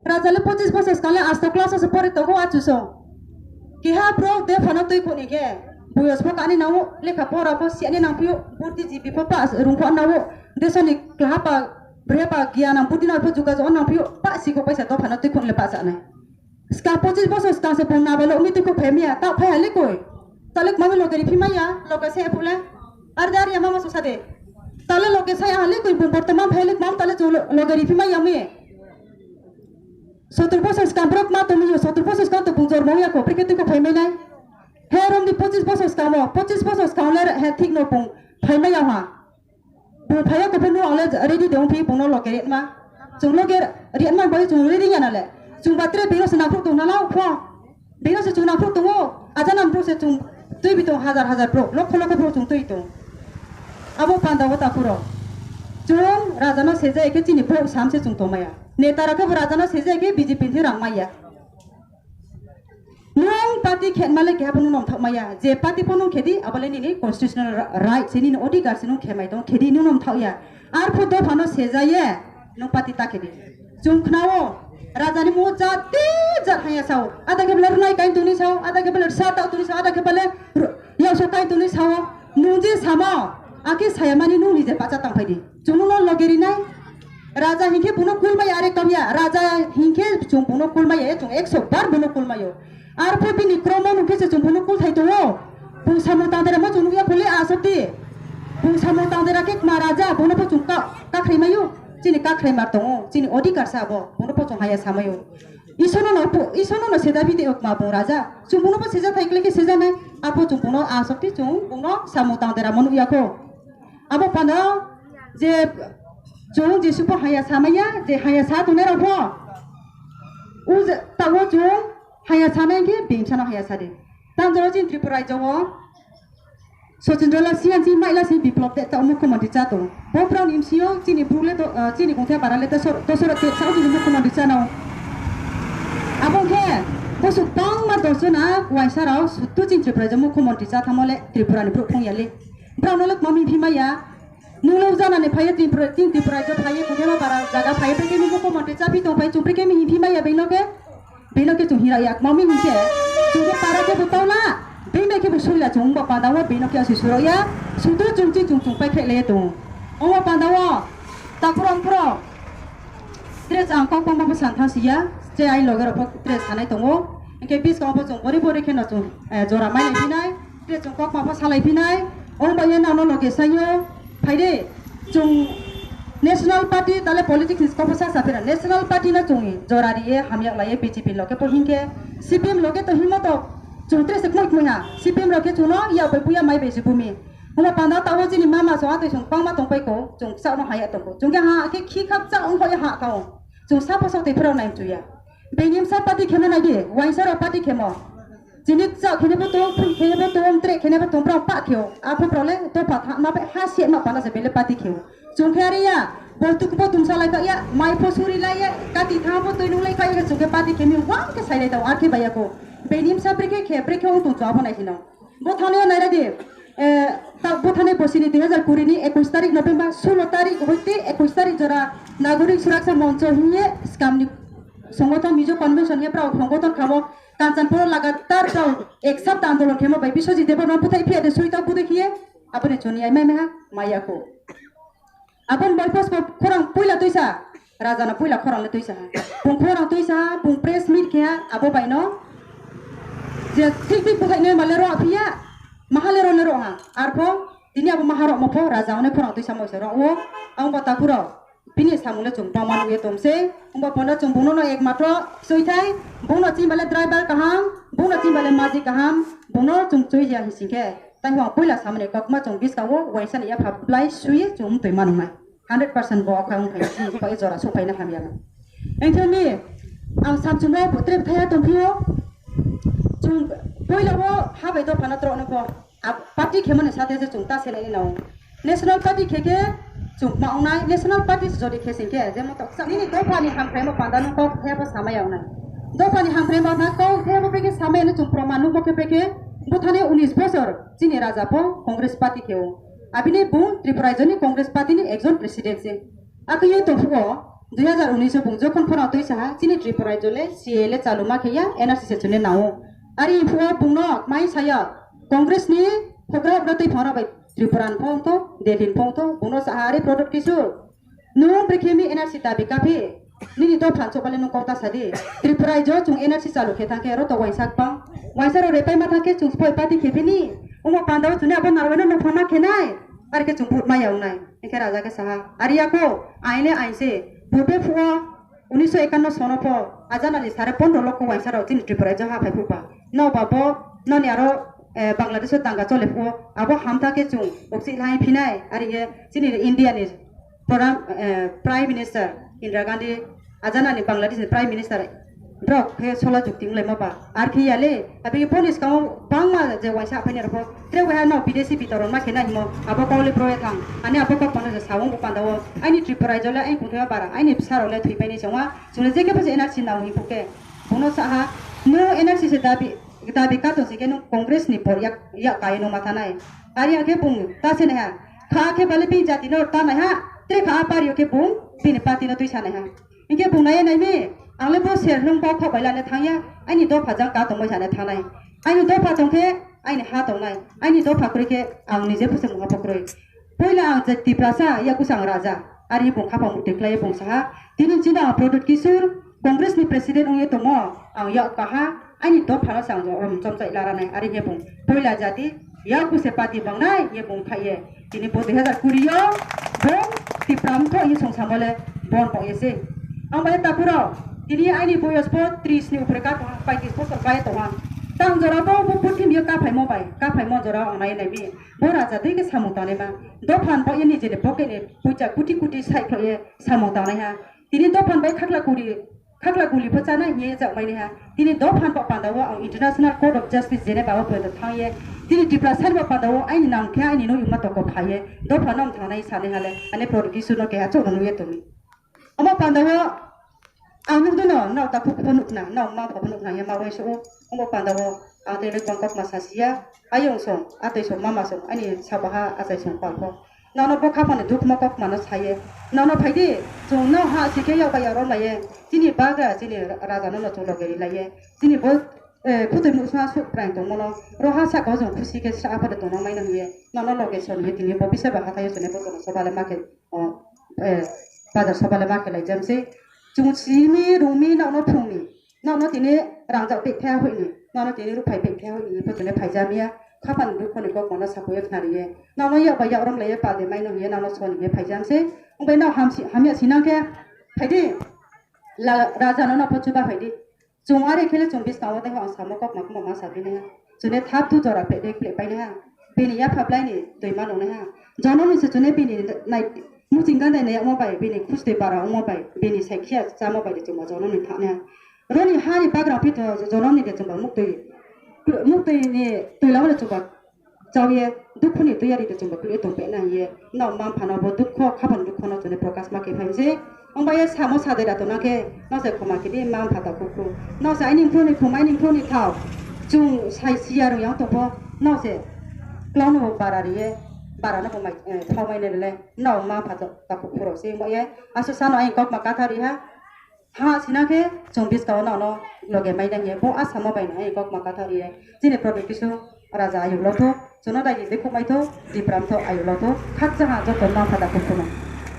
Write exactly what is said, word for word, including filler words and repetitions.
Raja le pochis bosor swkang le asto class o se pori tongo achuso. Keha bro de phano twi khoni khe. Boyos pho kani nango, lekha pora pho siani nang phio, burti jibi pho pa rung pho nango. Desoni klaha pa, bre pa, giyan ang burti nang pho juga jo nang phio, pa si ko paisa do phano twi khoni le pa sa nai. Swkang pochis bosor swkang se bung nabalo umi twi kho phai maya, ta phai hali koi. Tale mami loge ri phimaya, loge se phule. Ar dar ya mama so sade. Tale loge saya hali koi bung bortoman phai hali mam tale jo loge ri phimaya mi. Sotur bosor swkang borok ma tongmio, sotur bosor swkang to bung jormo ya ko, prekhe twi ko phai mai nai. He rom di pochis bosor swkang mo, pochis bosor swkang le he thik no bung phai mai ya ha. Bung phai ya ko phunu ale ready de ong phi bung no loge ri ma. Chung loge ri ma bai chung ready ya na le. Chung batre bino se na phru tong na lau pho. Bino se chung na phru tongo. Aja nam phru se chung twi bi tong hajar hajar phru. Lokho lokho phru chung twi tong. Abo panda o ta phuro. Chung raja no seja ekhe chini phru sam se chung tong maya. Neta rok khe bo raja no seja ekhe B J P ni rang maya. Nwng party khe male keha phano nwng thok maya. Je party phano khedi abole nini constitutional ri-, right se nini odhikar se nwng khemai tong khedi nwng nwng thok ya. Ar phu dophano sejaye nwng party ta khedi. Chung khnao raja ni mo jati jat haya sao. Ada khe bele rwnai kain tuni sao, ada khe bele sa tau tuni sao, ada khe bele ru-, yauso kain tuni sao. Nwng je samo akhe saya mani nwng nije pacha tang phaidi. Chung nwng no loge rinai. Raja hinkhe buno kulmaya are kamya. Raja hinkhe chung buno kulmaya, chung ekso bar buno kulmayo. Arpho bini kromo nungkhe se chung buno kulthai tongo. Bung samung tangdera mo chung nukya phuli asokti. Bung samung tangdera khe kma raja, buno pho chung ka-, kakhrai mayo. Chini kakhrai mar tongo, chini odhikar sa abo, buno pho chung haya samayo. Isono no pu-, isono no seda bidi okma bung raja. Chung buno pho seja thai kle khe seja nai. Apho chung buno asokti chung buno samung tangdera mo nukya kho. Abo phano je chung Jisu pho haya samaya, je haya sa tongnai rok pho. U je tawo chung haya sanai khe bini bwsano haya sadi. Tanjoro chini Tripura rajyo o Sachin Dola siyan si maila si biplop te ta mukhyamantri cha tongo. Bo brao ni M C O chini bru le do-, ah, chini gungthai para le ta sor-, to soro te sa chini mukhyamantri cha nao. Abo khe bosuk bangma dos jona waisa rao suttu chini Tripura rajyo mukhyamantri cha thamo le Tripura ni bru phung ya le. Brao no le mami phimaya. Nung le ujana ni phaiye Tripura, chini Tripura rajyo phaiye, kungthema para jaga phaiye, prekhe mi mukhyamantri cha phi tong phai, chung prekhe mi himphimaya bino khe, bino khe chung hira yak, mami hinkhe, chung khe para khe bo tau la, bino khe bo sui la chung bo pada o, bino khe asi suro ya, sudu chung chi chung chung pai khe le tongo. Omo pada o, ta phuro phuro, dress ang kok pangma bo san thang si ya, che ai loge rok pho dress sanai tongo, hinkhe bis kok pho chung bori bori khe no chung, eh, jora mai lai phinai. Tei chwng kokma pha salai phinai, o bai ye nang no loge sayo, phaide, chwng National Party tale politics ni kokma sa sa phira, National Party no chwng jora ri ye hamyak lai ye B J P loge po hinkhe, C P M loge to himo to, chwng tre se kmoi kmoi ha, C P M loge chwng no ya bai puya mai bai se bumi. Huma panda tawo chini mama so atwi chwng pangma tong pai ko, chwng sa no haya tong ko, chwng khe ha khe khi khak cha ong bai ha ka o, chwng sa po sa tei phira nai chuya. Bengim sa party khemo nai di, waisa ro party khemo. Chini chak khene bo tong, phun khene bo tong, tre khene bo tong, brao pa kheo. Apho brao le to pa tha, ma pe ha se ma pa na se bele pati kheo. Chung khe ari ya, bo tuk bo tum sa lai ka ya, mai pho suri lai ya, kati tha bo tui nung lai ka ya, chung khe pati khemi wang khe sai lai ta, ar khe ba ya ko. Benim sa bri khe khe, bri khe ung tung chwa bo nai hino. Bo thani o nai ra di, eh, ta bo thani bo sini dui hazar kuri ni ekush tarik November, sulo tarik hoite ekush tarik jora Nagorik Suraksha Moncho hiye skam ni songothon Mizo Convention hiye brao songothon khamo. Kanchanpur lagatar tong ek sapta andolon khemo bai Biswajit Debbarma buthai phiya de sui ta budai khiye aboni chuni ai mai meha maya ko. Abon bai pos ko khorang puila tuisa, raja na puila khorang le tuisa ha. Bung khorang tuisa ha, bung press meet khe ha, abo bai no je thik thik buthai ne male ro phiya, mahale ro ne ro ha. Arpho tini abo maha ro mo pho raja one khorang tuisa mo se ro o, ang ba takuro. Bini samung le chwng bangma nukya tong se, wngba panda chwng bungno no ekmatro swi thai, bungno chini bale driver kaham, bungno chini bale maji kaham, bungno chwng chwi ya hing sing khe, tei hwnba puila samani kokma chwng bwskango waisa ni yapha blai swi chwng twi manu nai. Hundred percent bo okha wng phai chini kok jora sok phai na hamya no. Engthoni ang samchung no putre thaya tong phio, chwng puila bo ha bai dophano tro no pho. Ab-, party khemani sate je chwng ta selai nao. National party khe khe chwng ma wngnai, national party jodi khe sing khe, je motok sa nini dophani hamkrai mo panda no kok khe bo samai wngnai. Dophani hamkrai mo na kok khe bo beke samai no chwng proman no kok khe beke buthani unis bosor chini raja pho Congress party khe o. Abini bung Tripura rajyoni Congress party ni ekjon president se. Akhe yo tongphuo Dui hazar unis o bung jokhon phano twi saha chini Tripura rajyo le C A A le chaluma khe ya, N R C se chwngno nao. Ari phua bungno mai saya Congress ni hogra hogra twi phano bai Tripura ni phone to, Delhi ni phone to, bungno saha ari product kisu. Nung brekhe mi N R C dabi kaphi, nini to phan chobale nung kok ta sadi. Tripura rajyo chung N R C chalu khe thang khe aro to waisa bang. Waisa ro repai ma thang khe chung spoi party khe phini. Omo pandao chuni abo narweno nung phama khe nai. Ari khe chung vote ma ya wngnai. Hingkhe raja khe saha, "Ari ya kho, ain le ain se, purbe phuo, unisho ekanno sono pho, ajanani sare pondro lokho waisa rok chini Tripura rajyo ha phai phupa. No ba bo, noni aro, eh, Bangladesh o danga chole phuo, abo hamtha khe chung oksi lai phinai," ari ye chini India ni Pradhan, eh, Prime Minister Indira Gandhi, ajanani Bangladesh ni Prime Minister, borok khe sola jukti wnglaima ba. Ar khe ya le, abi boni swkango bangma je waisa aphaini rok, tre waiha no bidesi bitoron ma khe nai himo, abo kok le proya thang. Ani abo kok pano je sawung bo pandao. Aini Tripura rajyo le aini kungthoma bara, aini bwsa rok le thwi paini chongma. Chwngno je khe bo je N R C nao himkhe. Bono saha, no N R C se dabi, dabi kato se khe no Congress ni por yak, yak kai no ma thanai. Ari ang khe bung ta se nai ha. Kha khe bale bini jati no ta nai ha. Tre kha a pari o khe bung bini party no twi sa nai ha. Hingke bung naiya naimi, ang le bo ser hlung bo khok bai lane thangya, aini dopha jang ka tongbai sane thangnai. Aini dopha tong khe, aini ha tongnai. Aini dopha kwrwi khe, ang nije bwswk mungha bo kwrwi. Puila ang je Tiprasa, yakusa ang raja. Ari bung khapang mukti khlai bung saha. Tini chini ang Pradyut Kishore, Congress ni president wngwi tongo. Ang yak kaha, aini dopha no se ang rom chomchai laranai. Ari he bung puila jati, yaku se party bangnai, ye bung khai ye. Tini bo dui hazar kuri o bo Tipra mtho ye song samole bon bo ye se. Ang bai tapuro tini aini boyos bo tris ni upre ka tong, paitris bosor bai tong. Tang jora bo bo puthim yo ka phai mo bai, ka phai mo jora ang nai nai mi. Bo raja dei ke samung tanai ma. Dophan bo ye ni jene pocket ni pucha kuti kuti sai kho ye samung tanai ha. Tini dophan bai khakla kuri Khakla guli pho chana hiye jak mai ha. Tini dophan bo pandao ang International Court of Justice Geneva o pwrwng thang ye. Tini Tiprasa ni bo pandao aini nang khe aini no yuma toko phaye. Dophan no thang nai sani hale. Ani Pradyut Kishore no keha chok no ye tumi. Omo pandao ang nuk dino, nao ta khuk pho nuk na, nao ma pho nuk na ye ma wai so. Omo pandao ang tele kong kok ma sa siya. Ayong song, atoi song, mama song, ani sabaha achai song pal pho. Nono bo khapani dukma kok mano saye. Nono phaidi, chwng no ha sikhe yak bai yak rom laye. Chini bagra, chini raja no no chwng loge ri laye. Chini bo, eh, khutui musma suk praing tong mono. Ro ha saka o chwng khusi khe sa aphade tongna mai no hiye. Nono loge son hiye tini bo bisa ba hathai o chwng bo tongna sobale ma khe, o, eh, bazar sobale ma khe lai jam se. Chwng simi rumi nono phungni. Nono tini rangjak pek thaya hoini, nono tini ruphai pek thaya hoini, ipotene phaijamiya, khapang dukho ni kok mano sakuya khnariye. Nono yak bai yak rom laiye pade maino hiye, nono soni hiye phaijam se. Ongbai no hamsi, hamya sinang khe, phaidi, la, raja nono pho chuba phaidi. Chwng are khele chwng biskang o tei ang samo kok ma kuma ma sabini ha. Chwne thap thu jora pek dek pek paini ha. Bini yapha blai ni twi ma nongnai ha. Jonom ni se chwne bini nai, muching gandai nai yakmo bai, bini khustwi bara ongmo bai, bini sai khiya chamo bai de chwngma jonom ni thani ha. Roni hani bagrang phi to jonom ni de chwngba muktwi, muktwi ni twi lama de chwngba chawi ye, dukhu ni twi yari de chwngba twi tong pe na ye. Nao mam phano bo dukho, khapan dukho no chwne prokash ma khe phaim se. Ongba ye samo sadai da tona khe, nao se khoma khe di mam phata kukhu. Nao se aini phone ni khum, aini phone ni thao. Chung sai siya rung yang tongpho, nao se. Klano bara riye, bara no bo mai, eh, thao mai ne le. Nao mam phata kukhu ro se mo ye. Aso sano aini kok ma katha ri ha. Ha sina khe chung biskao nao no loge mai nang ye. Bo asamo bai nang ye kok ma katha ri ye. Chini Pradyut Kishore raja ayuk lo tho. Chwngno dai ni bekhuk mai tho, Tipra mtho ayuk lo tho. Khakcha ha joto mam phata kukhu no.